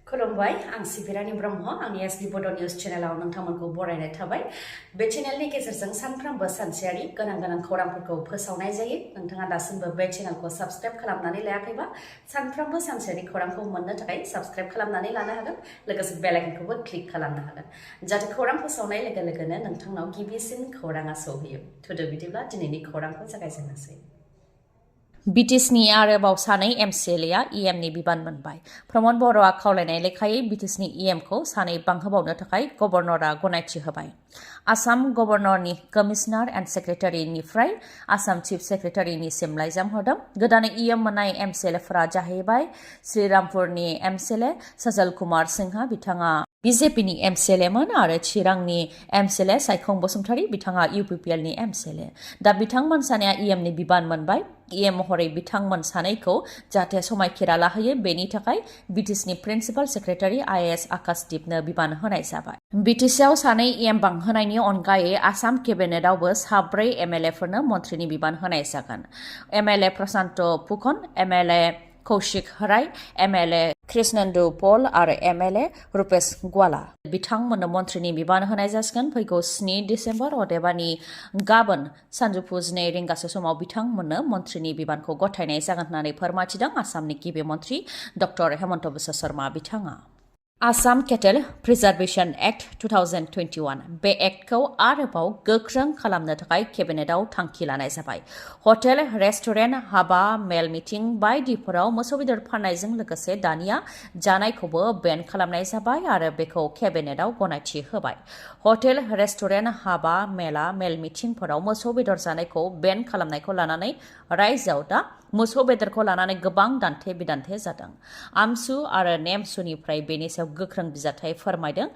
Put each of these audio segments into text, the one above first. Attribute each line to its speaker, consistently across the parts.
Speaker 1: खुलुमबाय आं सिबि रानि ब्रह्म आंनि एसबि बड' निउज चेनेलाव नोंथांमोनखौ बरायनाय थाबाय बे चेनेलनि गेजेरजों सानफ्रोमबो सानसेयारि गोनां खौरांफोरखौ फोसावनाय जायो नोंथाङा दासिमबो बे चेनेलखौ साबस्क्राइब खालामनानै लायाखैबा सानफ्रोमबो सानसेयारि खौरांखौ मोननो थाखाय साबस्क्राइब खालामनानै लानो हागोन लोगोसे बेल आइकनखौबो क्लिक खालामनो हागोन जाहाथे खौरां फोसावनाय लोगो लोगोनो नोंथांनाव गिबिसिन खौराङा सौहैयो थुदो बिदिब्ला दिनैनि खौरांखौ जागायजेननोसै
Speaker 2: BTechनि आरोबाव सानै MCLA EMनि बिबान मोनबाय प्रमद बर'आ खावलायनाय लेखायै BTechनि EMखौ सानै बांहोबावनो थाखाय गभर्नरआ गनायथि होबाय आसाम गभर्नरनि कमिशनार एन्ड सेक्रेटारिनिफ्राय आसाम चिफ सेक्रेटारिनिसिम लाइजाम हरदों गोदानै EM मोननाय MCLAफोरा जाहैबाय श्रीरामपुरनि MCLA सजल कुमार सिंहा बिथाङा BJPनि MCLAमोन आरो चिरांनि MCLA सायखं बसुमतारी बिथाङा UPPLनि MCLA दा बिथांमोन सानैया EMनि बिबान मोनबाय EM महरै बिथांमोन सानैखौ जाहाथे समायखिरा लाहोयो बेनि थाखाय BTechनि प्रिन्सिपाल सेक्रेटारि IAS आकाशदीपनो बिबान होनाय जाबाय BTechआव सानै EM बांहोनायनि अनगायै आसाम केबिनेटआवबो साब्रै MLAफोरनो मन्थ्रिनि बिबान होनाय जागोन MLA प्रशान्त फुकन MLA कौशिक राय MLA कृष्णेन्दु पल आरो MLA रुपेश ग्वाला बिथांमोननो मन्थ्रिनि बिबान होनाय जासिगोन फैगौ 7 डिसेम्बर अदेबानि गाबोन सानजौफु 2 रिंगासो समाव बिथांमोननो मन्थ्रिनि बिबानखौ गथायनाय जागोन होननानै फोरमायथिदों आसामनि गिबि मन्थ्रि डक्टर हेमन्त बिश्व शर्मा बिथाङा आसाम केटेल प्रिजार्भेशन एक्ट 2021 बे एक्टखौ आरोबाव गोख्रों खालामनो थाखाय केबिनेटआव थांखि लानाय जाबाय हटेल रेस्टुरेन्ट हाबा मेल मिटिं बायदिफोराव मोसौ बेदर फाननायजों लोगोसे दानिया जानायखौबो बेन खालामनाय जाबाय आरो बेखौ केबिनेटआव गनायथि होबाय हटेल रेस्टुरेन्ट हाबा मेल मिटिंफोराव मोसौ बेदर जानायखौ बेन खालामनायखौ लानानै रायजोआव दा मोसौ बेदरखौ लानानै गोबां दान्थे बिदान्थे जादों आमसु आरो नेमसुनिफ्राय बेनि सायाव गोख्रों बिजाथाइ फोरमायदों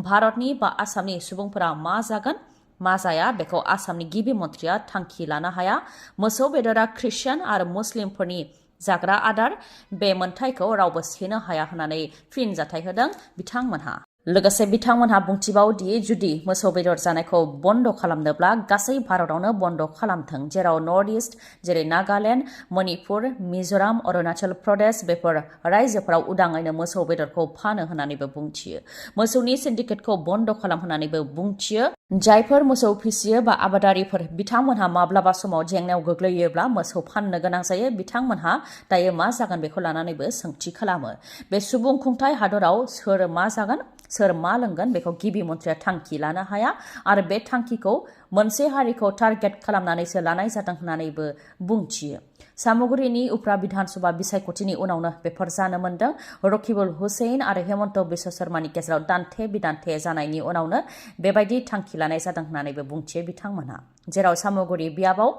Speaker 2: भारतनि बा आसामनि सुबुंफोरा मा जागोन मा जाया बेखौ आसामनि गिबि मन्थ्रिया थांखि लानो हाया मोसौ बेदरा ख्रिस्टियान आरो मुस्लिमफोरनि जाग्रा आदार बे मोनथायखौ रावबो सेनो हाया होननानै फिनजाथाइ होदों बिथांमोनहा लोगोसे बिथांमोनहा बुंथिबावदि जुदि मोसौ बेदर जानायखौ बन्द खालामनोब्ला गासै भारतावनो बन्द खालामथों जेराव नर्थ इस्ट जेरै नागालेण्ड मणिपुर मिजोराम अरुणाचल प्रदेश बेफोर रायजोफोराव उदाङैनो मोसौ बेदरखौ फानो होननानैबो बुंथियो मोसौनि सिन्डिकेटखौ बन्द खालाम होननानैबो बुंथियो जायफोर मोसौ फिसियो बा आबादारिफोर बिथांमोनहा माब्लाबा समाव जेंनायाव गोग्लैयोब्ला मोसौ फाननो गोनां जायो बिथांमोनहा दायो मा जागोन बेखौ लानानैबो सोंथि खालामो बे सुबुं खुंथाय हादराव सोर मा जागोन सोर मा लोंगोन बेखौ गिबि मन्थ्रिया थांखि लानो हाया आरो बे थांखिखौ मोनसे हारिखौ टार्गेट खालामनानैसो लानाय जादों होननानैबो बुंथियो सामुगुरिनि उफ्रा बिधानसभा बिसायख'थिनि उनावनो बेफोर जानो मोन्दों रकिबुल हुसैन आरो हेमन्त बिश्व शर्मानि गेजेराव दान्थे बिदान्थे जानायनि उनावनो बेबायदि थांखि लानाय जादों होननानैबो बुंथियो बिथांमोनहा जेराव सामुगुरि बियाबाव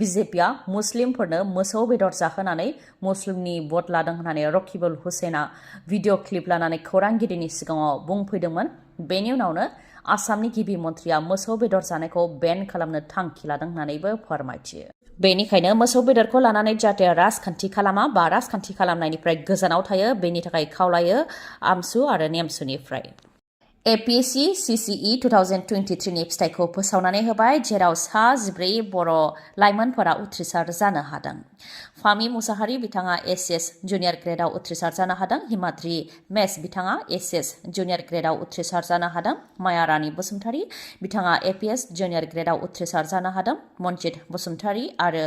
Speaker 2: बिजेपिया मुस्लिमफोरनो मोसौ बेदर जाहोनानै मुस्लिमनि भट लादों होननानै रकिबुल हुसैना भिडिअ क्लिप लानानै खौरांगिरिनि सिगाङाव बुंफैदोंमोन बेनि उनावनो आसामनि गिबि मन्थ्रिया मोसौ बेदर जानायखौ बेन खालामनो थांखि लादों होननानैबो फोरमायथियो बेनिखायनो मोसौ बेदरखौ लानानै जाहाथे राजखान्थि खालामा बा राजखान्थि खालामनायनिफ्राय गोजानाव थायो बेनि थाखाय खावलायो आमसु आरो नेमसुनिफ्राय APSC CCE 2023नि फिथाइखौ फोसावनानै होबाय जेराव 14 बर' लाइमोनफोरा उथ्रिसार जानो हादों फामि मुसाहारि बिथाङा SS जुनियर ग्रेडआव उथ्रिसार जानो हादों हिमाद्रि मेस बिथाङा SS जुनियर ग्रेडआव उथ्रिसार जानो हादों माया रानि बसुमतारी बिथाङा APS जुनियर ग्रेडआव उथ्रिसार जानो हादों मनजित बसुमतारी आरो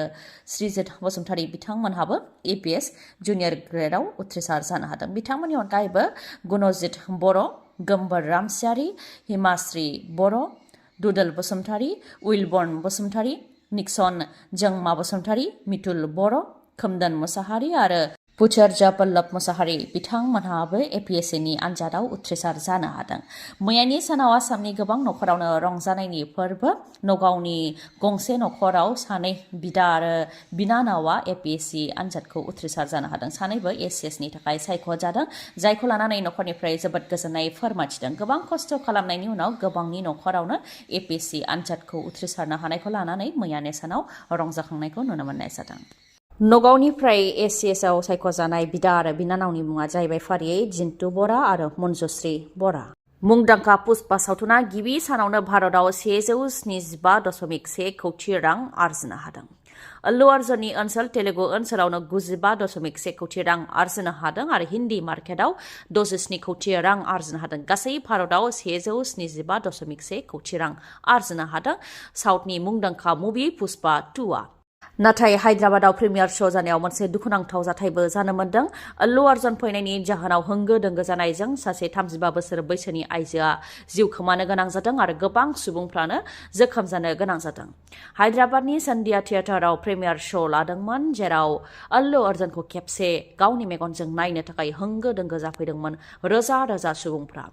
Speaker 2: श्रीजित बसुमतारी बिथांमोनहाबो APS जुनियर ग्रेडआव उथ्रिसार जानो हादों बिथांमोननि अनगायैबो गुणजित बर' गोम्बर रामसियारि हिमाश्री बर' दुदल बसुमतारी उइलबर्न बसुमतारी निक्सन जोंमा बसुमतारी मितुल बर' खोमदोन मुसाहारि आरो पुचरजा पल्लभ मुसाहारि बिथांमोनहाबो APSCनि आनजादाव उथ्रिसार जानो हादों मैयानि सानाव आसामनि गोबां नखरावनो रंजानायनि फोरबो नगावनि गंसे नखराव सानै बिदा आरो बिनानावा APSC आनजादखौ उथ्रिसार जानो हादों सानैबो ACSनि थाखाय सायख'जादों जायखौ लानानै नखरनिफ्राय जोबोद गोजोननाय फोरमायथिदों गोबां खस्थ' खालामनायनि उनाव गोबांनि नखरावनो APSC आनजादखौ उथ्रिसारनो हानायखौ लानानै मैयानि सानाव रंजाखांनायखौ नुनो मोननाय जादों नगावनिफ्राय ACSआव सायख'जानाय बिदा आरो बिनानावनि मुङा जाहैबाय फारियै जिन्तु बरा आरो मन्जुश्री बरा मुंदांखा पुष्पा सावथुना गिबि सानावनो भारताव 175.1 कौटि रां आरजिनो हादों आल्लु अर्जुननि ओनसोल तेलुगु ओनसोलावनो 95.1 कोटि रां आरजिनो हादों आरो हिन्दी मार्केटआव 27 कोटि रां आरजिनो हादों। गासै भारतआव 175.1 कोटि रां आरजिनो हादों साउथनि मुंदांखा मुभि पुष्पा 2आ। नाथाय हायद्राबादाव प्रिमियार श' जानायाव मोनसे दुखुनांथाव जाथायबो जानो मोन्दों। आल्लु अर्जुन फैनायनि जाहोनाव होंगो दोंगो जानायजों सासे 35 बोसोर बैसोनि आइजोआ जिउ खोमानो गोनां जादों आरो गोबां सुबुंफ्रानो जोखोम जानो गोनां जादों। हायद्राबादनि सन्ध्या थियेटाराव प्रिमियार श' लादोंमोन, जेराव आल्लु अर्जुनखौ खेबसे गावनि मेगनजों नायनो थाखाय होंगो दोंगो जाफैदोंमोन रोजा रोजा सुबुंफ्रा।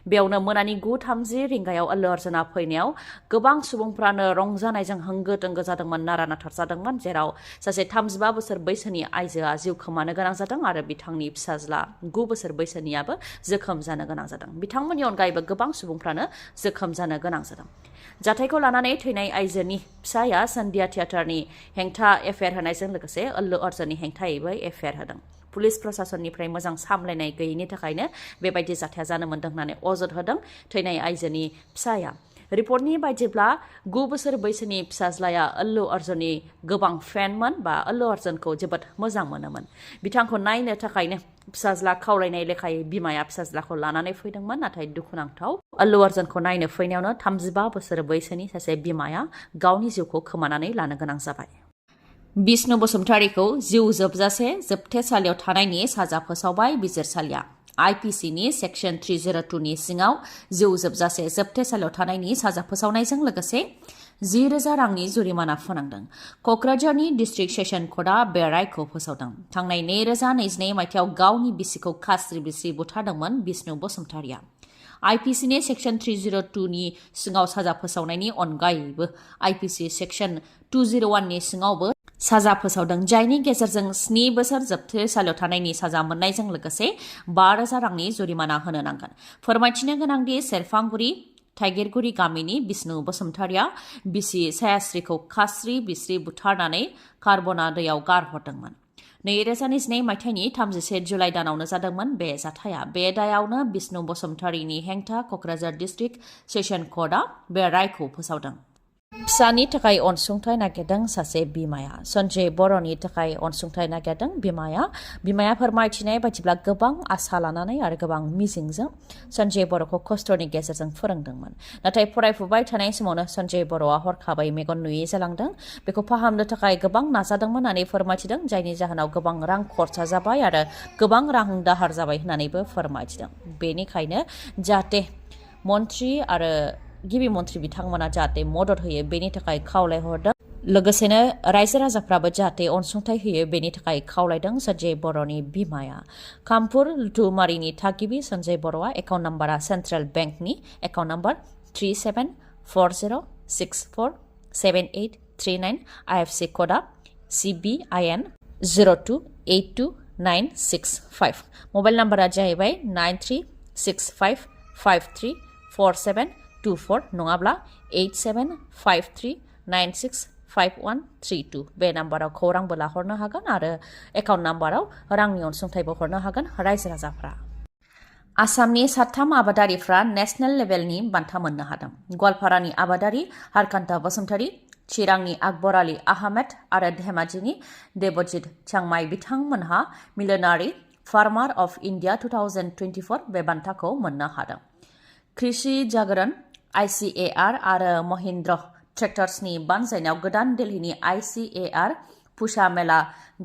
Speaker 2: बेयावनो मोनानि 9:30 रिंगायाव आल्लु अर्जुना फैनायाव गोबां सुबुंफ्रानो रंजानायजों होंगो दोंगो जादोंमोन, नारा नाथार जादोंमोन, जेराव सासे 35 बोसोर बैसोनि आइजोआ जिउ खोमानो गोनां जादों आरो बिथांनि फिसाज्ला 9 बोसोर बैसोनियाबो जोखोम जानो गोनां जादों। बिथांमोननि अनगायैबो गोबां सुबुंफ्रानो जोखोम जानो गोनां जादों। जाथायखौ लानानै थैनाय आइजोनि फिसाया सन्ध्या थियेटारनि हेंथा एफआइआर होनायजों लोगोसे आल्लु अर्जुननि हेंथायैबो एफआइआर होदों। पुलिस प्रशासननिफ्राय मोजां सामलायनाय गैयैनि थाखायनो बेबायदि जाथाया जानो मोन्दों होननानै अजद होदों थैनाय आइजोनि फिसाया। रिपर्टनि बायदिब्ला 9 बोसोर बैसोनि फिसाज्लाया आल्लु अर्जुननि गोबां फेनमोन बा आल्लु अर्जुनखौ जोबोद मोजां मोनोमोन। बिथांखौ नायनो थाखायनो फिसाज्ला खावलायनाय लेखायै बिमाया फिसाज्लाखौ लानानै फैदोंमोन। नाथाय दुखुनांथाव, आल्लु अर्जुनखौ नायनो फैनायावनो 35 बोसोर बैसोनि सासे बिमाया गावनि जिउखौ खोमानानै लानो गोनां जाबाय। बिष्णु बसुमतारीखौ जिउ जोबजासे जोबथेसालियाव थानायनि साजा फोसावबाय बिजिरसालिया। आइपिसिनि सेक्सन 302 नि सिङाव जिउ जोबजासे जोबथेसालियाव थानायनि साजा फोसावनायजों लोगोसे 10,000 रांनि जुरिमाना फोनांदों। क'क्राझारनि डिस्ट्रिक्ट सेसन कर्टआ बे रायखौ फोसावदों। थांनाय 2022 मायथाइयाव गावनि बिसिखौ खास्रि बिस्रि बुथारदोंमोन बिष्णु बसुमतारीया। आइपिसिनि सेक्सन 302 नि सिङाव साजा फोसावनायनि अनगायैबो आइपिसि सेक्सन 201 नि सिङावबो साजा फोसावदों, जायनि गेजेरजों 7 बोसोर जोबथेसालियाव थानायनि साजा मोननायजों लोगोसे 5,000 रांनि जुरिमाना होनो नांगोन। फोरमायथिनो गोनांदि सेरफांगुरि थाइगिरगुरि गामिनि बिष्णु बसुमतारीया बिसि सायास्रिखौ खास्रि बिस्रि बुथारनानै कार्बना दैयाव गारहरदोंमोन। 2022 मायथाइनि 31 जुलाइ दानावनो जादोंमोन बे जाथाया। बे दायावनो बिष्णु बसुमतारीनि हेंथा क'क्राझार डिस्ट्रिक्ट सेसन कर्टआ बे रायखौ फोसावदों। फिसानि थाखाय अनसुंथाइ नागिरदों सासे बिमाया। सन्जय बर'नि थाखाय अनसुंथाइ नागिरदों बिमाया फोरमायथिनाय बायदिब्ला गोबां आसा लानानै आरो गोबां मिजिंजों सन्जय बर'खौ खस्थ'नि गेजेरजों फोरोंदोंमोन। नाथाय फरायफुबाय थानाय समावनो सन्जय बर'आ हरखाबै मेगन नुयै जालांदों। बेखौ फाहामनो थाखाय गोबां नाजादोंमोन होननानै फोरमायथिदों, जायनि जाहोनाव गोबां रां खरसा जाबाय आरो गोबां रां दाहार जाबाय होननानैबो फोरमायथिदों। बेनिखायनो जाहाथे मन्त्रि आरो गिबि मन्त्रि बिथांमोना जाहाथे मदद होयो बेनि थाखाय खावलायहरदों। लोगोसेनो रायजो राजाफ्राबो जाहाथे अनसुंथाइ होयो बेनि थाखाय खावलायदों सन्जय बर'नि बिमाया। कामपुर लुथुमारिनि थागिबि सन्जय बर'आ एकाउन्ट नाम्बारा सेन्ट्रेल बेंकनि एकाउन्ट नाम्बार 3740647839, आइएफसि क'डआ CBIN 0282965। मबाइल नाम्बारा जाहैबाय 9365534724 नङाब्ला 8753965132। बे नाम्बाराव खौरांबो लाहरनो हागोन आरो एकाउन्ट नाम्बाराव रांनि अनसुंथाइबो हरनो हागोन रायजो राजाफ्रा। आसामनि 3 आबादारिफ्रा नेशनेल लेभेलनि बान्था मोननो हादों। गवालपारानि आबादारि हारकान्ता बसुमतारी, चिरांनि आकबर आली आहमेद आरो धेमाजिनि देबजित चांमाई बिथांमोनहा मिलियनारि फार्मार अफ इन्डिया 2024 बे बान्थाखौ मोननो हादों। कृषि जागरण, ICAR आरो महिन्द्र ट्रेक्टर्सनि बानजायनायाव गोदान दिल्लीनि ICAR पुषा मेला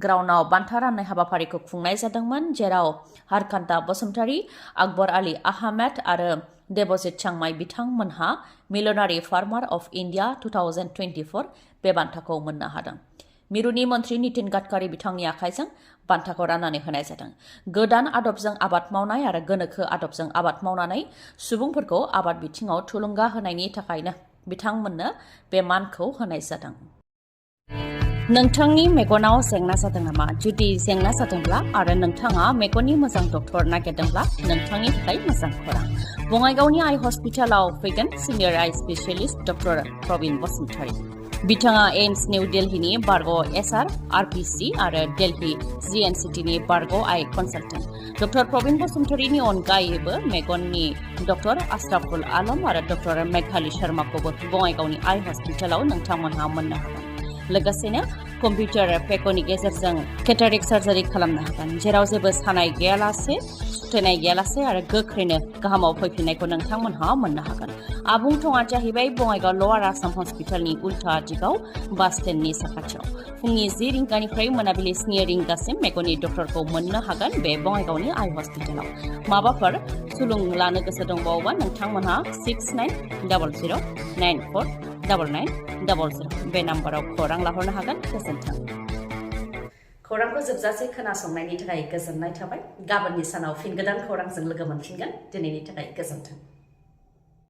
Speaker 2: ग्राउन्डआव बान्था राननाय हाबाफारिखौ खुंनाय जादोंमोन, जेराव हारकान्ता बसुमतारी, आकबर आली आहमेद आरो देबजित चांमाई बिथांमोनहा मिलियनारि फार्मार अफ इन्डिया 2024 बे बान्थाखौ मोननो हादों। मिरुनि मन्त्रि नितिन गाडकारि बिथांनि आखाइजों बान्थाखौ राननानै होनाय जादों। गोदान आदबजों आबाद मावनाय आरो गोनोखो आदबजों आबाद मावनानै सुबुंफोरखौ आबाद बिथिङाव थुलुंगा होनायनि थाखायनो बिथांमोननो बे मानखौ होनाय जादों। नोंथांनि मेगनाव जेंना जादों नामा? जुदि जेंना जादोंब्ला आरो नोंथाङा मेगननि मोजां डक्टर नागिरदोंब्ला नोंथांनि थाखाय मोजां खौरां। बङाइगावनि आइ हस्पिटालाव फैगोन सिनियर आइ स्पेशलिस्ट डक्टर प्रबिन बसुमतारी। बिथाङा एम्स निउ दिल्लीनि बारग' SR, RPC आरो दिल्ली GNCTनि बारग' आइ कनसालटेन्ट। डक्टर प्रबिन बसुमतारीनि अनगायैबो मेगननि डक्टर आशराफुल आलम आरो डक्टर मेघाली शर्माखौबो बङाइगावनि आइ हस्पिटालाव नोंथांमोनहा मोननो हागोन। लोगोसेनो कम्पिउटार पेक'नि गेजेरजों केटारेक्ट सार्जारि खालामनो हागोन जेराव जेबो सानाय गैयालासे सुथेनाय गैयालासे आरो गोख्रैनो गाहामाव फैफिननायखौ नोंथांमोनहा मोननो हागोन आबुं थङा जाहैबाय बङाइगाव लवार आसाम हस्पिटालनि उल्था दिगाव बास स्टेन्डनि साखाथियाव फुंनि 10 रिंगानिफ्राय मोनाबिलि 7 रिंगासिम मेगननि डक्टरखौ मोननो हागोन बे बङाइगावनि आइ हस्पिटालाव माबाफोर सुलुं लानो गोसो दंबावोबा नोंथांमोनहा 6900949900 बे नाम्बाराव खौरां लाहरनो हागोन गोजोन्थों
Speaker 1: खौरांखौ जोबजासे खोनासंनायनि थाखाय गोजोननाय थाबाय गाबोननि सानाव फिन गोदान खौरांजों लोगो मोनफिनगोन दिनैनि थाखाय गोजोन्थों